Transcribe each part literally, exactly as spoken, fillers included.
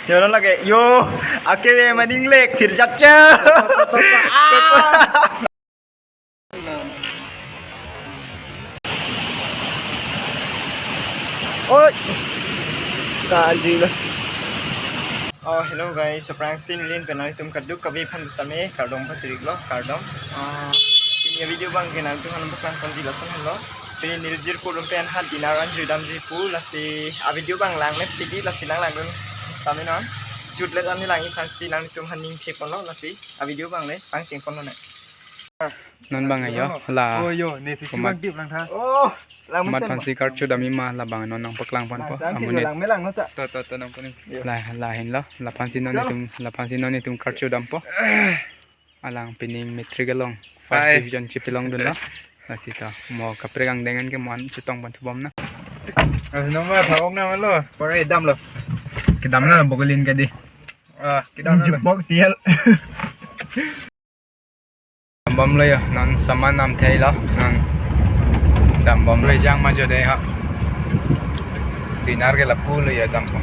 Yo, non lake. Yo, ake maning lek, phir jat cha. Oi. Kanji lo. Oh, hello guys, aphrangsi neli pen nangtum kadokave aphan pusitame kardom pachiriklo, kardom. Ah, pini avideo abang ke nangtum aphan paklang ponji lason henlo. Pini neli jirpo arum pen ha dinner an juidamji pu, lasi avideo abang lang ne pidi, lasi lang langdun tame non. Jutlet an neli langji aphansi nangtum aphan ning theponlo, lasi avideo abang le pangcheng ponlo ne. Non abang ayo, la. Oh, yo, ne si komat, chubang tip lang tha. Oh, lang komat mesen aphansi karcho damji ma, labang non nangpaklang ponpo. Lang tha, amonit lang me lang no ta. To, to, to, nang kuning. Yo. La, la henlo, laphansi non, yo, itum, laphansi non itum karcho dampo. Alang pining matric along first, ai, division chipilongdunlo. Lasi to, mo kaprek angdeng an ke mo an chetong pon thubom na. As nomor thawok na malo. Pore damlo. Kedam na bokolin kadi. Ah, kedam na. Jebok tial. Dambomlo yo, non saman nam theilo, non dambomlo, jang ma jode ha. Dinner ke lapulo yo, dambom.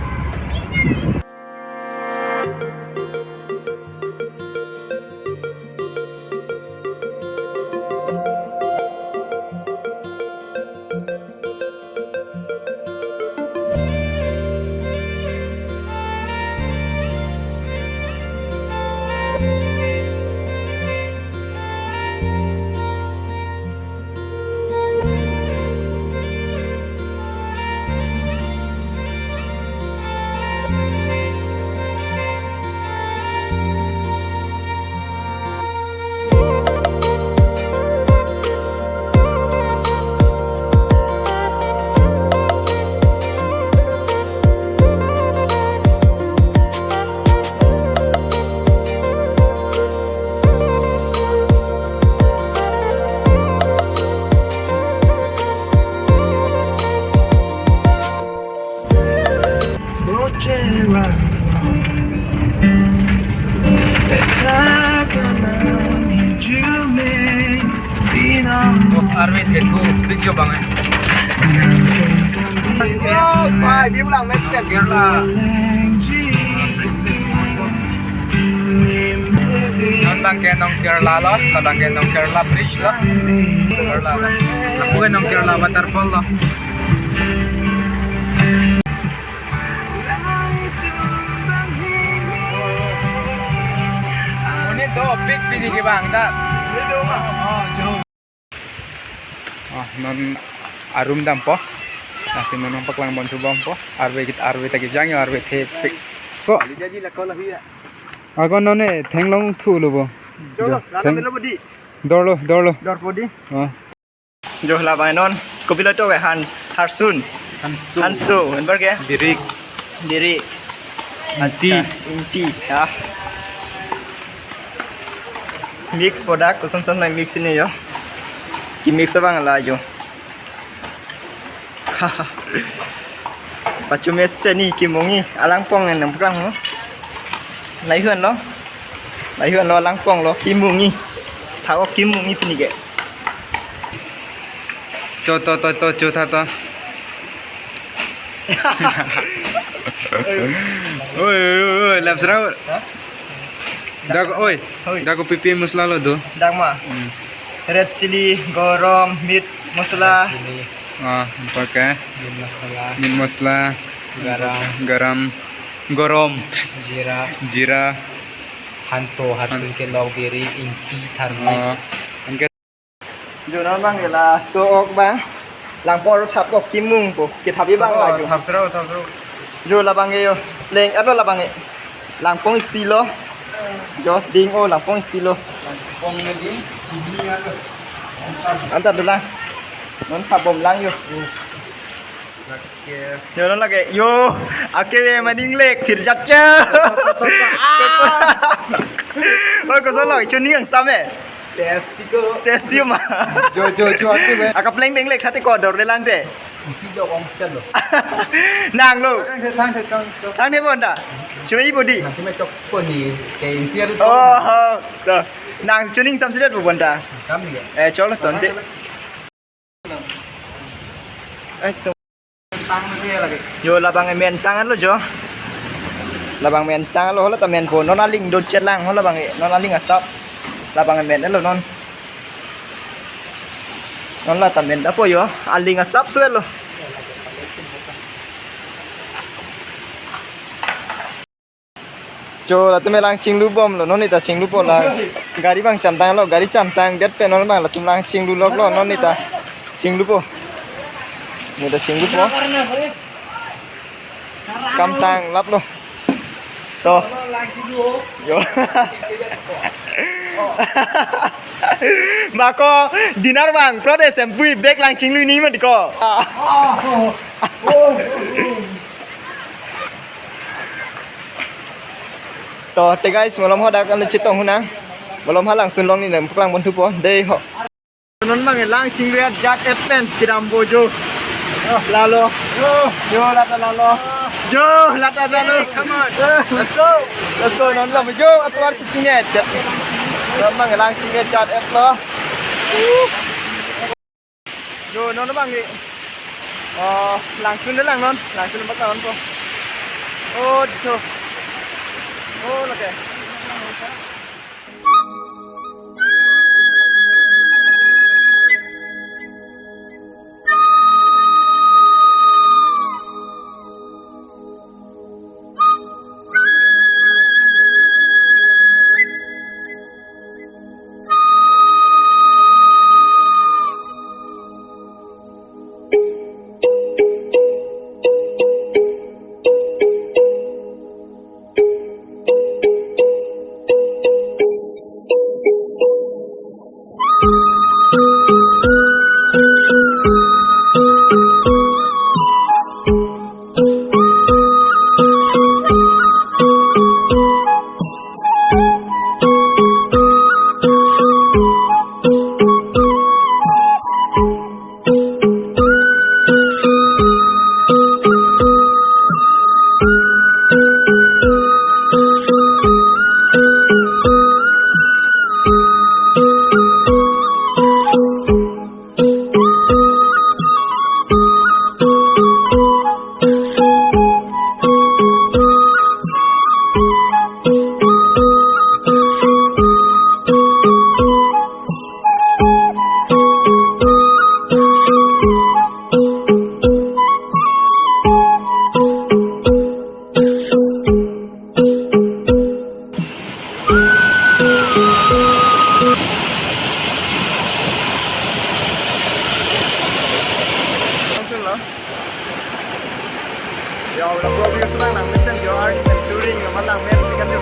Arve thethu, picture bang eh. Oh, pai, biu lang mesen. Kerala. Non abang ke non Kerala lo, labang ke non Kerala bridge lo. Kerala. Lapu ke non Kerala waterfall lo. Ini to big pini ke bang ta. Oh, jo. Ah, non arum dampo. Lasi non nangpaklang pon thubompo. Arve kit, arve ta kejang yo, arve thepik. Ko. Ako non ne thenglong thulo bo. Jolo, jo, lana theng melo bodi. Dorlo, dorlo. Dor bodi. Ah. Jo, labang non. Kopilo to ke han, Harsun. Hansu. Hansu, member ke? Dirik. Diri. Ingti. Acha, ingti, ya. Mix product, koson son nang mix ini yo. Kemix abang la yo. Pachu mesen ni kimungji, alangpong nangpaklang ho. Lahei-an lo. Lahei-an lo, alangpong lo, kimungji. Thawok kimungji pini ke. Cho to to to cho tha to. Oi, oi, oi, oi, lap serau. Hah? Dak, oi. Oi. Dak kopi pi masala lo do. Dak ma. Hmm. Red chili, garam, meat masala. Red chili. Ah, pakai. Meat masala. Meat masala. Garam. Garam. Garam. Jira. Jira. Hanso, hanso. Hanso ke lok diri, ingti, tharmik. Ah, anke Jo non abang ke laso ok abang. Langpong ro thap ok kimung po. Kethap abang la jo. Thap serau, thap serau. Jo labang ke yo. Leng, alo labang ke. Langpong isi lo. Jo ding o langpong isi lo. Langpong ini ding. Anta dolang. Non thap bom lang yo. Yo non lake. Yo, ake maning lek, phir jat cha. Oi, koson lo, chuning angsam eh. Testi ko. Testi ma. Jo, jo, jo, ake be. Aka pleng deng lek thate ko dor le lang te. Isi jo ong chalo. Nang lo. Thang the, thang the, thang the. Thang the bonta. Chumi bodi. Nang chumi chok poni ke intiar to. Oh, ho. To. Nang chuning samsidet bu bonta. Kam ni. Eh, cholo tonte. Eh, to. Yo, labang ke mentang lo jo. Labang men tanglo, hala ta menpo, non aling dotchet lang, hala bang, non aling asap. Labang men lo non. Non la ta men dapo yo, aling asap suelo. Jo, latum lang chinglubomlo, non neta chinglupo la. Gari bang chamtanglo, gari chamtangdet pen non bang latum lang chingluloklo, non neta chinglupo. Neta chinglupo. Kamtang laplo. To. Yo. Mako dinner bang, prode sempui bag lang chinglu ni mati ko. To, te guys, malom hadak an chetong hunang. Malom halangsun long ni nem paklang pon thupo. Dei ho. Non bang lang chingri jat et pen kedampo jo. Lalo. Jo, jo, lata lalo. Jo, lata lalo. Come on. Let's go. Let's go, non lo jo, atuar si tinget. Non bang lang chingri jat et lo. Jo, non bang ni. Oh, langsun de lang non. Langsun bak non po. Oh, jo. Oh, lake. Ya, udah gua biasa lang, lang mesen, yo, ari kan touring, yo, malang men, kan, yo.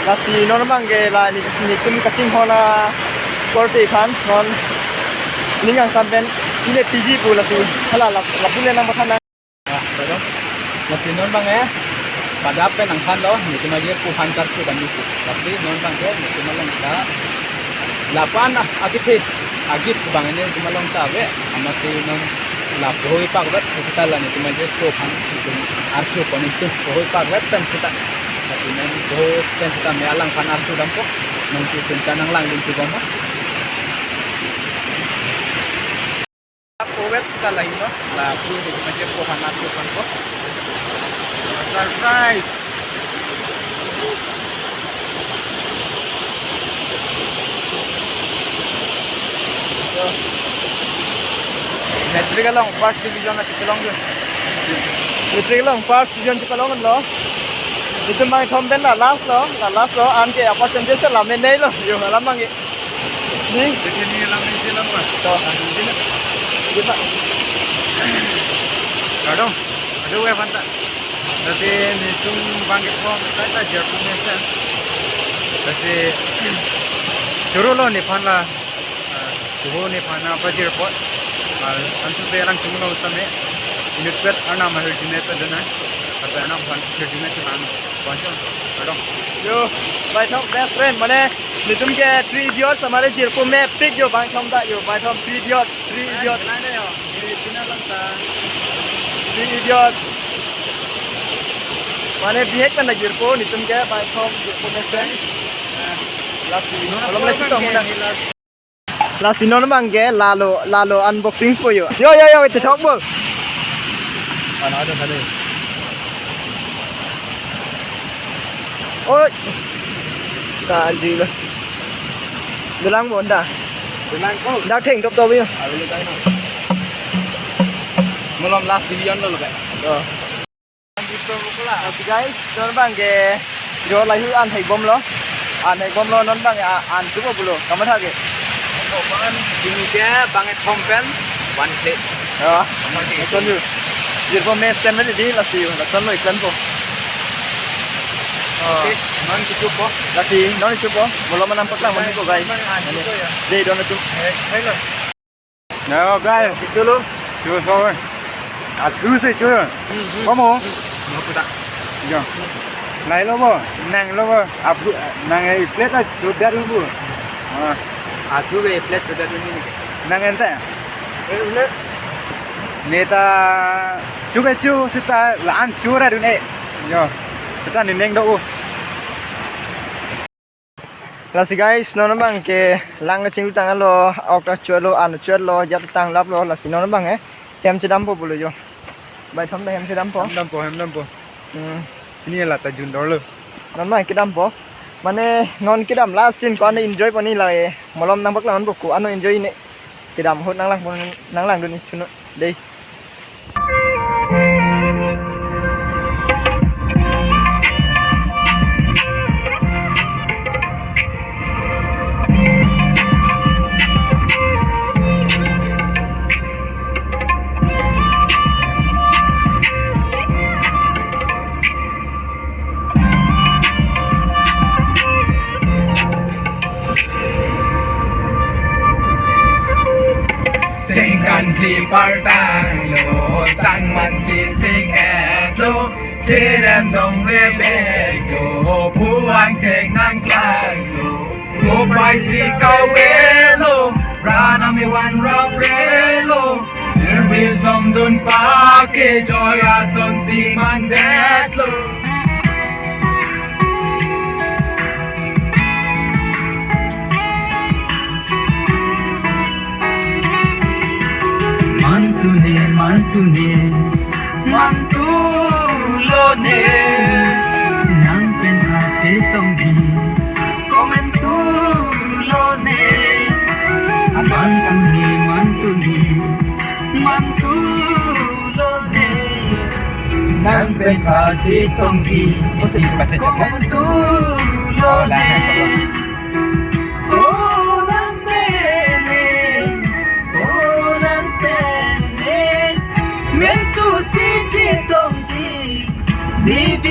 Lasi non bang ke la ni, nitum kachinghon akorte aphan non ning angsam pen ine P G pu lasi hala la, lapu le nang pathan nang. Ah, betul. Lasi non bang eh, pada pen nangthanlo, nitum ajirpo aphan kartu kan nitu. Lasi non bang ke, nitum along ta lapu-an ah, akithe, agis bang ini nitum along ta ave, amatsi non la pohoi pakvet, sita la nitum ajirpo aphan, nitum arju pon nitum pohoi pakvet pen sita. Tapi non pohoi pen sita me alangphan arju dampo, non nitum ta nanglang ding si bom. Pohoi sita la ino, lapu nitum ajirpo aphan arju ponpo. Surprise! Matric along first division nangchelong jo. Matric along first division chelonglo. Itum bangkethom pen la last lo, la last lo, anke a percentage la menei lo. Yo, alam bang ke. Ni? Jadi ni lang ni lang, Mas. To. Di ba? Kardom. Aduh, we fanta. Lasi nitum bangkethom, kita kita jirpo mesen. Lasi chorolo nephan la, ah, kuho nephan nangpajir apot. Ah, ansu se lang chunglong same. Inutvet arnam ahirjume padana. Kata arnam aphan ahirjume chelang. Bangkethom, kardom. Yo, bangkethom best friend, mane nitum ke Three Idiots, amare jirpo mepik yo, bangkethom ta yo, bangkethom Three Idiots, Three Idiots. Three Idiots. Mane bihek pen la jirpo, nitum ke bangkethom jirpo mesen. Lasi, malom lasi tong muna. Lasi non abang ke lalo, lalo unboxing po yo. Yo, yo, yo, ito chok bol. Oi. Ta anji lo. Dolang mo anda. Dolang ko. Dak theng top top yo. Malom last division lo lo ka. Yo. Oke guys, non abang ke jo lahai an hek bom lo. An hek bom lo non abang ke a-, an chupo pulo. Kamatha ke? Bang ini ke bang thom pen one plate. Ya. Kamatha ke? Lason yo. Jirpo mes tem di lasi yo. Lason lo iklan po. Oke, non kecho po. Lasi, non kecho po. Malom nangpaklang mani ko guys. Dei don itu. Eh, hello. Yo, guys. Kecho lo. Kecho so. Athu si cho. Hmm, hmm. Komo? Hmm. Mo puta. Yo. Lahai lo bo, nang lo bo. Aphu, nang e plate a chodat lo bo. Ah. Athu ke plate chodat lo ni. Nang ente. Eh, ulit. Neta chu kecho seta la-an chura dun e. Yo. Seta ni neng do. Lasi guys, non abang ke lang kachinglu tanglo, ok ta chotlo, an chotlo, jat tang laplo, lasi non abang eh hem chedampo pulo yo. Bai thom ta hem chedampo. Hem dampo, hem dampo. Hmm. Ini la ta jun dor lo. Non abang kedampo. Mane non kedam last scene ko-an enjoy pon ni la eh. Malom nangpaklang po ko-an enjoy ni. Kedam ahut nanglang pon, nanglang dun ni chunu. Dei. Sengkan phli partang lo, sangman chithik-et lo, cherem dong veve lo, puang thek nangklang lo, kopai si kave lo, ranami van rap re lo, nirmi som dun pa ke joy ason si mandet lo. Mantu ne, mantu ne, mantu lo ne, nang pen kachetongji, komantu lo ne, mantu ne, mantu ne, mantu lo ne, nang pen kachetongji, komantu lo ne. Oh, nang pen ne, oh, nang pen ne, mentu si chetongji, dibi